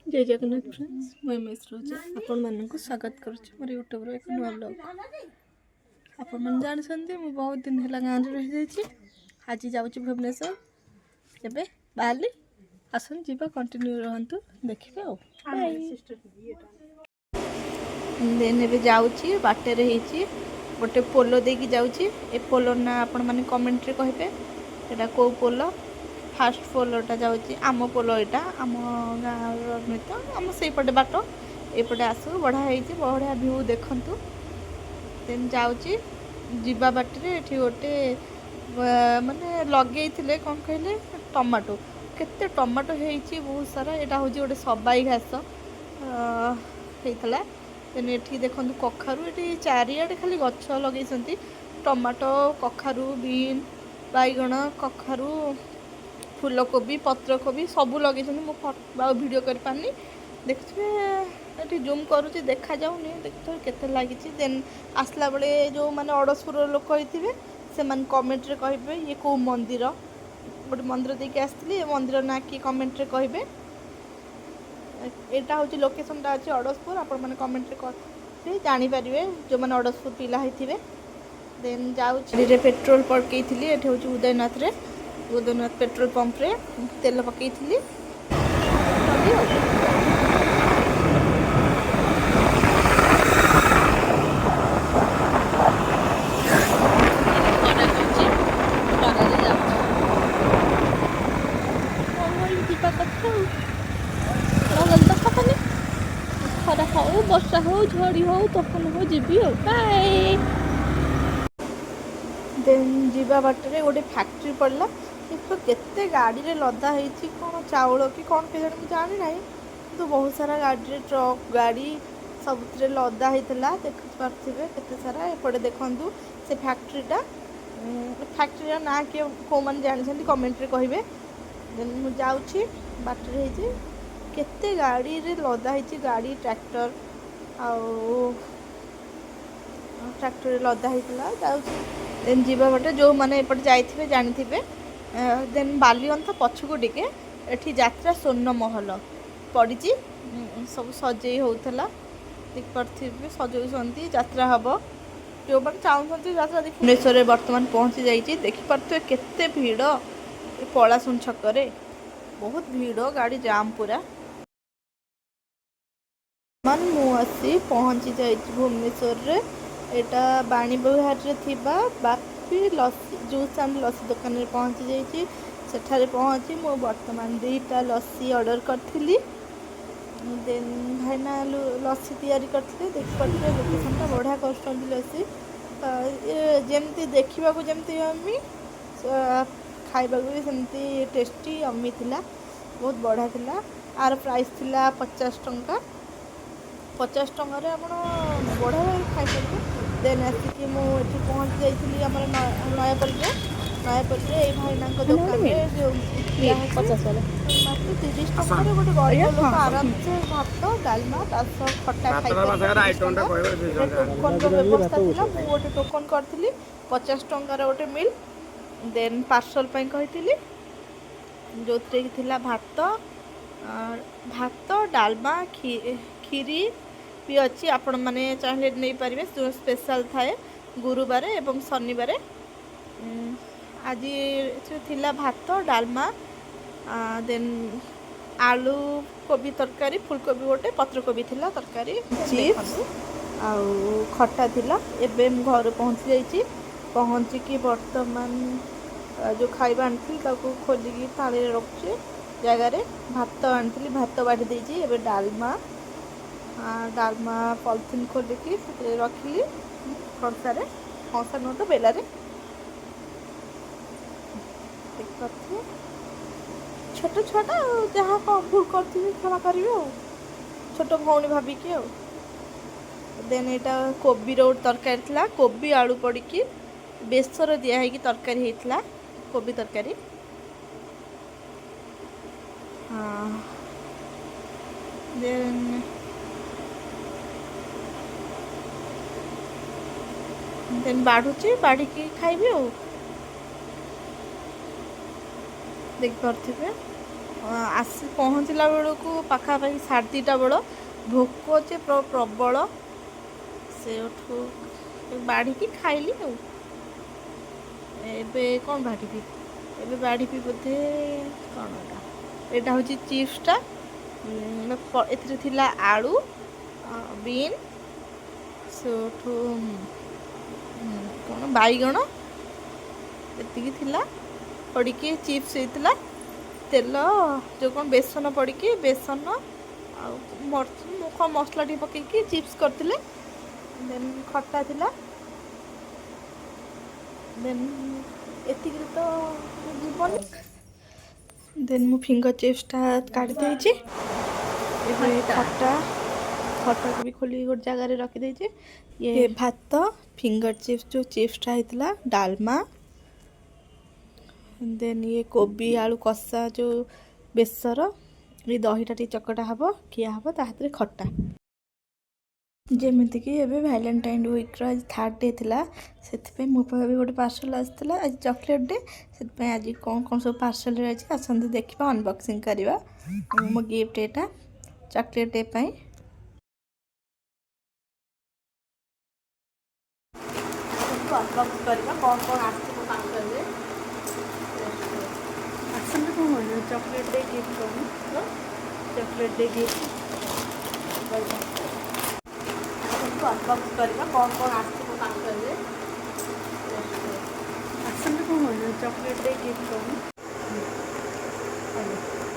ଜୟ Jagannath friends, ମୁଁ M S ରୋଜା ଆପଣମାନଙ୍କୁ ସ୍ୱାଗତ କରୁଛି ମୋର ୟୁଟ୍ୟୁବ୍ର ଏକ ନୂଆ ବ୍ଲଗ୍। ଆପଣମାନେ ଜାଣିଛନ୍ତି, ମୁଁ ବହୁତ ଦିନ ହେଲା ଗାଁରେ ରହିଯାଇଛି। ଆଜି ଯାଉଛି ଭୁବନେଶ୍ୱର। ଏବେ ବାହାରିଲି, ଆସନ୍ତୁ ଯିବା, କଣ୍ଟିନ୍ୟୁ ରୁହନ୍ତୁ, ଦେଖିବେ ଆଉ। ଦେନ୍ ଏବେ ଯାଉଛି, ବାଟରେ ହେଇଛି ଗୋଟେ ପୋଲ ଦେଇକି ଯାଉଛି। ଏ ପୋଲ ନାଁ ଆପଣମାନେ କମେଣ୍ଟରେ କହିବେ, ଏଇଟା କେଉଁ ପୋଲ? ଫାଷ୍ଟ ପୋଲଟା ଯାଉଛି, ଆମ ପୋଲ ଏଇଟା ଆମ ଗାଁର ନୁହେଁ ତ, ଆମ ସେଇପଟେ ବାଟ। ଏପଟେ ଆସୁ, ବଢ଼ିଆ ହେଇଛି, ବଢ଼ିଆ ଭ୍ୟୁ ଦେଖନ୍ତୁ। ଦେନ୍ ଯାଉଛି, ଯିବା ବାଟରେ ଏଠି ଗୋଟେ ମାନେ ଲଗେଇଥିଲେ, କ'ଣ କହିଲେ, ଟମାଟୋ। କେତେ ଟମାଟୋ ହେଇଛି, ବହୁତ ସାରା। ଏଇଟା ହେଉଛି ଗୋଟେ ସବାଇ ଘାସ ହେଇଥିଲା। ଦେନ୍ ଏଠି ଦେଖନ୍ତୁ କଖାରୁ, ଏଠି ଚାରିଆଡ଼େ ଖାଲି ଗଛ ଲଗେଇଛନ୍ତି। ଟମାଟୋ, କଖାରୁ, ବିନ୍, ବାଇଗଣ, କଖାରୁ, ଫୁଲକୋବି, ପତ୍ରକୋବି ସବୁ ଲଗେଇଛନ୍ତି। ମୁଁ ଆଉ ଭିଡ଼ିଓ କରିପାରିନି। ଦେଖୁଥିବେ, ଏଠି ଜୁମ୍ କରୁଛି, ଦେଖାଯାଉନି। ଦେଖୁଥିବେ କେତେ ଲାଗିଛି। ଦେନ୍ ଆସିଲା ବେଳେ ଯେଉଁମାନେ ଅଡ଼ଶପୁରର ଲୋକ ହେଇଥିବେ, ସେମାନେ କମେଣ୍ଟରେ କହିବେ ଇଏ କେଉଁ ମନ୍ଦିର। ଗୋଟେ ମନ୍ଦିର ଦେଇକି ଆସିଥିଲି, ଏ ମନ୍ଦିର ନାଁ କିଏ କମେଣ୍ଟରେ କହିବେ। ଏଇଟା ହେଉଛି ଲୋକେସନଟା ଅଛି ଅଡ଼ଶପୁର। ଆପଣମାନେ କମେଣ୍ଟରେ କହିବେ, ଜାଣିପାରିବେ ଯେଉଁମାନେ ଅଡ଼ଶପୁର ପିଲା ହେଇଥିବେ। ଦେନ୍ ଯାଉଛି, ପେଟ୍ରୋଲ ପକେଇଥିଲି। ଏଠି ହେଉଛି ଉଦୟନାଥରେ, ଉଦୟନାଥ ପେଟ୍ରୋଲ ପମ୍ପରେ ତେଲ ପକେଇଥିଲି। ଗଲି ଆଉ। ଖରା ହେଉଛି, ଖରାରେ ଯାଉଛି, କ'ଣ କରିବି? ଯିବା କଥା ଆଉ, ନଗଲେ ତ ହବନି। ଖରା ହଉ, ବର୍ଷା ହଉ, ଝଡ଼ି ହଉ, ତୋଫାନ ହଉ, ଯିବି ଆଉ। ବାଏ। ଦେନ୍ ଯିବା ବାଟରେ ଗୋଟେ ଫ୍ୟାକ୍ଟ୍ରି ପଡ଼ିଲା। ଦେଖିବ କେତେ ଗାଡ଼ିରେ ଲଦା ହେଇଛି, କ'ଣ ଚାଉଳ କି କ'ଣ କେଜାଣି, ମୁଁ ଜାଣିନାହିଁ। କିନ୍ତୁ ବହୁତ ସାରା ଗାଡ଼ିରେ, ଟ୍ରକ୍ ଗାଡ଼ି ସବୁଥିରେ ଲଦା ହେଇଥିଲା। ଦେଖିପାରୁଥିବେ କେତେ ସାରା। ଏପଟେ ଦେଖନ୍ତୁ ସେ ଫ୍ୟାକ୍ଟ୍ରିଟା। ଫ୍ୟାକ୍ଟ୍ରିର ନାଁ କିଏ କେଉଁମାନେ ଜାଣିଛନ୍ତି, କମେଣ୍ଟରେ କହିବେ। ଦେନ୍ ମୁଁ ଯାଉଛି, ବାଟରେ ହେଇଛି, କେତେ ଗାଡ଼ିରେ ଲଦା ହେଇଛି, ଗାଡ଼ି, ଟ୍ରାକ୍ଟର ଆଉ ଟ୍ରାକ୍ଟରରେ ଲଦା ହେଇଥିଲା। ଯାଉଛି, ଦେନ୍ ଯିବା ବାଟେ ଯେଉଁମାନେ ଏପଟେ ଯାଇଥିବେ ଜାଣିଥିବେ। ଦେନ୍ ବାଲିଅନ୍ତା ପଛକୁ ଟିକେ ଏଠି ଯାତ୍ରା ସ୍ୱର୍ଣ୍ଣ ମହଲ ପଡ଼ିଛି। ସବୁ ସଜେଇ ହେଉଥିଲା, ଦେଖିପାରୁଥିବେ, ସଜଉଛନ୍ତି, ଯାତ୍ରା ହେବ। ଯେଉଁମାନେ ଚାହୁଁଛନ୍ତି ଯାତ୍ରା ଦେଖି। ଭୁବନେଶ୍ୱରରେ ବର୍ତ୍ତମାନ ପହଞ୍ଚି ଯାଇଛି। ଦେଖିପାରୁଥିବେ କେତେ ଭିଡ଼ ଏ ପଳାଶୁଣି ଛକରେ, ବହୁତ ଭିଡ଼, ଗାଡ଼ି ଜାମ୍ ପୁରା। ବର୍ତ୍ତମାନ ମୁଁ ଆସି ପହଞ୍ଚି ଯାଇଛି ଭୁବନେଶ୍ୱରରେ। ଏଇଟା ବାଣୀବିହାରରେ ଥିବା ବାପି ଲସି, ଜୁସ୍ ଆଣ୍ଡ ଲସି ଦୋକାନରେ ପହଞ୍ଚି ଯାଇଛି। ସେଠାରେ ପହଞ୍ଚି ମୁଁ ବର୍ତ୍ତମାନ ଦୁଇଟା ଲସି ଅର୍ଡ଼ର କରିଥିଲି। ଦେନ୍ ଭାଇନା ଲସି ତିଆରି କରିଥିଲେ। ଦେଖିପାରୁଥିବେ ଲୋକେସନଟା, ବଢ଼ିଆ କରୁଛନ୍ତି ଲସି। ଯେମିତି ଦେଖିବାକୁ ଯେମିତି ୟମି, ଖାଇବାକୁ ବି ସେମିତି ଟେଷ୍ଟି ୟମି ଥିଲା, ବହୁତ ବଢ଼ିଆ ଥିଲା। ଆର ପ୍ରାଇସ୍ ଥିଲା 50 ଟଙ୍କା। 50 ଟଙ୍କାରେ ଆପଣ ବଢ଼ିଆ ଭାବରେ ଖାଇପାରିବେ। ଦେନ୍ ଆସିକି ମୁଁ ଏଠି ପହଞ୍ଚି ଯାଇଥିଲି ଆମର ନୟାପଲ୍ଲୀରେ। ନୟାପଲ୍ଲୀରେ ଏଇ ଭାଇନାଙ୍କ ଦୋକାନରେ ଯେଉଁ ଦିଆହେଇଛି, 50 ବାଲା। ମାତ୍ର 30 ଟଙ୍କାରେ ଗୋଟେ ଗରିବ ଲୋକ ଆରାମସେ ଭାତ, ଡାଲମା, ତା ସହ ଖଟା ଖାଇପାରିବ। 30 ଟଙ୍କା। ଟୋକନର ବ୍ୟବସ୍ଥା ଥିଲା। ମୁଁ ଗୋଟେ ଟୋକନ କରିଥିଲି 50 ଟଙ୍କାର ଗୋଟେ ମିଲ୍, ଦେନ୍ ପାର୍ସଲ ପାଇଁ କହିଥିଲି, ଯେଉଁଥିରେ କି ଥିଲା ଭାତ, ଡାଲମା, କ୍ଷୀରି ବି ଅଛି। ଆପଣମାନେ ଚାହିଁଲେ ନେଇପାରିବେ। ସ୍ପେଶାଲ ଥାଏ ଗୁରୁବାର ଏବଂ ଶନିବାର। ଆଜି ଏଥିରେ ଥିଲା ଭାତ, ଡାଲମା, ଦେନ୍ ଆଳୁ କୋବି ତରକାରୀ, ଫୁଲକୋବି ଗୋଟେ, ପତ୍ରକୋବି ଥିଲା ତରକାରୀ, ଚିପ୍ସ ଆଉ ଖଟା ଥିଲା। ଏବେ ମୁଁ ଘରେ ପହଞ୍ଚି ଯାଇଛି। ପହଞ୍ଚିକି ବର୍ତ୍ତମାନ ଯେଉଁ ଖାଇବା ଆଣିଥିଲି, ତାକୁ ଖୋଲିକି ଥାଳିରେ ରଖୁଛି ଜାଗାରେ। ଭାତ ଆଣିଥିଲି, ଭାତ ବାଢ଼ି ଦେଇଛି। ଏବେ ଡାଲମା ପଲିଥିନ୍ ଖୋଲିକି ସେଥିରେ ରଖିଲି କଂସାରେ, କଂସା ନୁହଁ ତ, ବେଲାରେ। ଦେଖିପାରୁଥିବେ, ଛୋଟ ଛୁଆଟା ଆଉ, ଯାହା କ'ଣ ଭୁଲ କରିଥିବି କ୍ଷମା କରିବେ ଆଉ, ଛୋଟ ଭଉଣୀ ଭାବିକି ଆଉ। ଦେନ୍ ଏଇଟା କୋବିର ଗୋଟେ ତରକାରୀ ଥିଲା। କୋବି ଆଳୁ ପଡ଼ିକି ବେସର ଦିଆ ହେଇକି ତରକାରୀ ହେଇଥିଲା, କୋବି ତରକାରୀ। ହଁ, ଦେନ୍ ବାଢ଼ୁଛି, ବାଢ଼ିକି ଖାଇବି ଆଉ। ଦେଖିପାରୁଥିବେ। ଆସି ପହଞ୍ଚିଲା ବେଳକୁ ପାଖାପାଖି 2:30 ବେଳ। ଭୋକ ଯେ ପ୍ରବଳ, ସେଇଠୁ ବାଢ଼ିକି ଖାଇଲି। ଆଉ ଏବେ କ'ଣ ବାଢ଼ିବି? ଏବେ ବାଢ଼ିବି ବୋଧେ କ'ଣ ଏଇଟା? ଏଇଟା ହେଉଛି ଚିପ୍ସଟା। ଏଥିରେ ଥିଲା ଆଳୁ, ବିନ୍, ସେଠୁ କ'ଣ ବାଇଗଣ, ଏତିକି ଥିଲା ପଡ଼ିକି ଚିପ୍ସ ହେଇଥିଲା। ତେଲ ଯେଉଁ କ'ଣ ବେସନ ପଡ଼ିକି, ବେସନ ଆଉ ମୁଁ କ'ଣ ମସଲା ଟିକେ ପକେଇକି ଚିପ୍ସ କରିଥିଲେ। ଦେନ୍ ଖଟା ଥିଲା। ଦେନ୍ ଏତିକିରେ ତ ଯିବନି। ଦେନ୍ ମୁଁ ଫିଙ୍ଗର ଚିପ୍ସଟା କାଢ଼ି ଦେଇଛି। ଏବେ ଖଟାକୁ ବି ଖୋଲିକି ଗୋଟେ ଜାଗାରେ ରଖିଦେଇଛି। ଇଏ ଭାତ, ଫିଙ୍ଗର ଚିପ୍ସ ଯେଉଁ ଚିପ୍ସଟା ହେଇଥିଲା, ଡାଲମା, ଦେନ୍ ଇଏ କୋବି ଆଳୁ କଷା ଯେଉଁ ବେସର, ଏ ଦହିଟା ଟିକେ ଚକଟା ହେବ, ଖିଆ ହେବ, ତା ହାତରେ ଖଟା। ଯେମିତିକି ଏବେ ଭାଲେଣ୍ଟାଇନ୍ ୱିକ୍ର ଆଜି ଥାର୍ଡ଼ ଡେ ଥିଲା, ସେଥିପାଇଁ ମୋ ପାଖରେ ବି ଗୋଟେ ପାର୍ସଲ୍ ଆସିଥିଲା। ଆଜି ଚକୋଲେଟ୍ ଡେ, ସେଥିପାଇଁ ଆଜି କ'ଣ କ'ଣ ସବୁ ପାର୍ସଲରେ ଅଛି ଆସନ୍ତୁ ଦେଖିବା, ଅନବକ୍ସିଂ କରିବା। ମୋ ଗିଫ୍ଟ ଏଇଟା ଚକୋଲେଟ୍ ଡେ ପାଇଁ। ଅନବକ୍ସ କରିବା କ'ଣ କ'ଣ ଆସିଛି ମୋ ପାର୍ସଲରେ। ପାର୍ସଲରେ କ'ଣ କରିବ? ଚକୋଲେଟ୍ ଡେ ଗିଫ୍ଟ କହୁନୁ, ଚକୋଲେଟ୍ ଡେ ଗିଫ୍ଟ। ଅନବକ୍ସ କରିବା କ'ଣ କ'ଣ ଆସିଛି ମୋ ପାର୍ସଲରେ। ପାର୍ସଲରେ କ'ଣ କରିବ? ଚକୋଲେଟ୍ ଡେ ଗିଫ୍ଟ କହୁନୁ।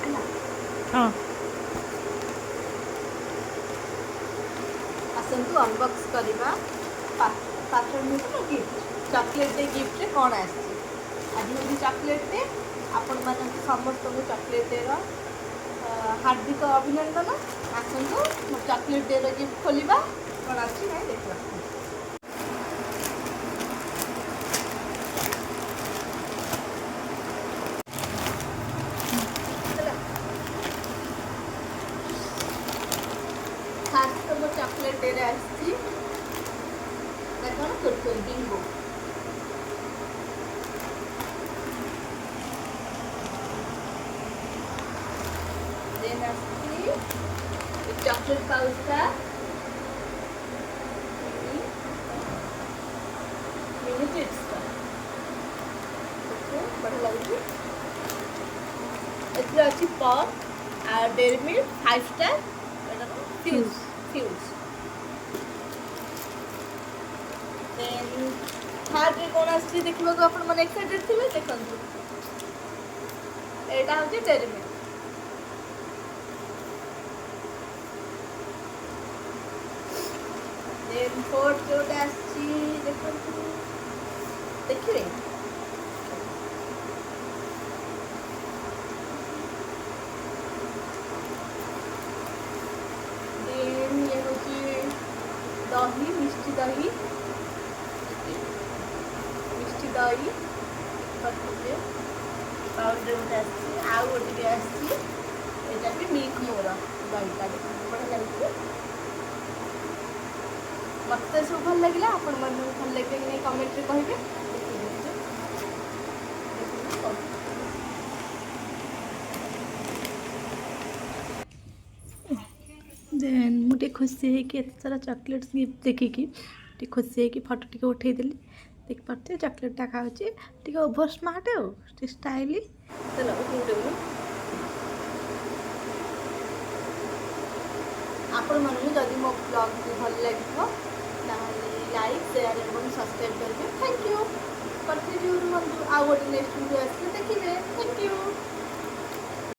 ହେଲା। ହଁ। ଆସନ୍ତୁ ଅନବକ୍ସ କରିବା। ପାର୍ସଲ ନୁହେଁ ତ, ଗିଫ୍ଟ। ଚକୋଲେଟ୍ ଡେ ଗିଫ୍ଟରେ କ'ଣ ଆସିଛି? ଆଜି ହେଉଛି ଚକୋଲେଟ୍ ଡେ। ଆପଣମାନଙ୍କୁ ସମସ୍ତଙ୍କୁ ଚକୋଲେଟ୍ ଡେର ହାର୍ଦ୍ଦିକ ଅଭିନନ୍ଦନ। ଆସନ୍ତୁ ମୋ ଚକୋଲେଟ୍ ଡେର ଗିଫ୍ଟ ଖୋଲିବା, କ'ଣ ଆସିଛି ନାଇଁ ଦେଖିବା। ହେଲା, ଫାଷ୍ଟ ତ ମୋ ଚକୋଲେଟ୍ ଡେରେ ଆସିଛି ନା କ'ଣ କୁରକୁରେ ବିଙ୍ଗୋ। ଦେନ୍ ଆସିଛି ଚକୋଲେଟ୍ ପାଉଚଟା, ମିନି ଚିପ୍ସଟା, ବଢ଼ିଆ ଲାଗୁଛି। ଏଥିରେ ଅଛି ପପ୍ ଆଉ ଡେରି ମିଲ୍କ, ଫାଇଭ୍ ଷ୍ଟାର, ଏଇଟା କ'ଣ ଫ୍ୟୁଜ୍। ଫ୍ୟୁଜ୍। ଦେନ୍ ଥାର୍ଡ଼ରେ କ'ଣ ଆସିଛି ଦେଖିବାକୁ ଆପଣମାନେ ଏକ୍ସାଇଟେଡ୍ ଥିବେ। ଦେଖନ୍ତୁ, ଏଇଟା ହେଉଛି ଡେରି ମିଲ୍କ। ଦେନ୍ ଫୋର୍ଥ ଯୋଉଟା ଆସିଛି ଦେଖନ୍ତୁ, ଦେଖିବେ। ଦେନ୍ ଇଏ ହେଉଛି ଦହି, ମିଷ୍ଟି ଦହି। ମିଷ୍ଟି ଦହି କରିଥିଲେ, ପାଉଡ଼ର ଗୋଟେ ଆସିଛି। ଆଉ ଗୋଟେ ବି ଆସିଛି, ଏଇଟା ବି ମିଲ୍କ ମୋର ଦହିଟା। ଦେଖନ୍ତୁ, ବଢ଼ିଆ ଲାଗୁଛି। ମୋତେ ତ ସବୁ ଭଲ ଲାଗିଲା, ଆପଣମାନଙ୍କୁ ଭଲ ଲାଗିଲା କି ନାହିଁ କମେଣ୍ଟରେ କହିବେ। ଦେଖିଦିଅନ୍ତୁ, ଦେଖନ୍ତୁ। ଦେନ୍ ମୁଁ ଟିକେ ଖୁସି ହେଇକି, ଏତେ ସାରା ଚକୋଲେଟ୍ସ ଗିଫ୍ଟ ଦେଖିକି ଟିକେ ଖୁସି ହେଇକି ଫଟୋ ଟିକେ ଉଠେଇଦେଲି। ଦେଖିପାରୁଥିବେ, ଚକୋଲେଟ୍ଟା ଖାଉଛି, ଟିକେ ଓଭର ସ୍ମାର୍ଟ ଆଉ ଟିକେ ଷ୍ଟାଇଲି। ଚାଲ ଉପରକୁ। ଆପଣମାନଙ୍କୁ ଯଦି ମୋ ବ୍ଲଗ୍ଟି ଭଲ ଲାଗିଥିବ, ତାହେଲେ ଲାଇକ୍, ସେୟାର ଏବଂ ସବସ୍କ୍ରାଇବ୍ କରିବେ। Thank you. Continue ରୁହନ୍ତୁ, ଆଉ ଗୋଟେ ନେକ୍ସଟ ଭିଡ଼ିଓ ଆସିଲେ ଦେଖିବେ। Thank you.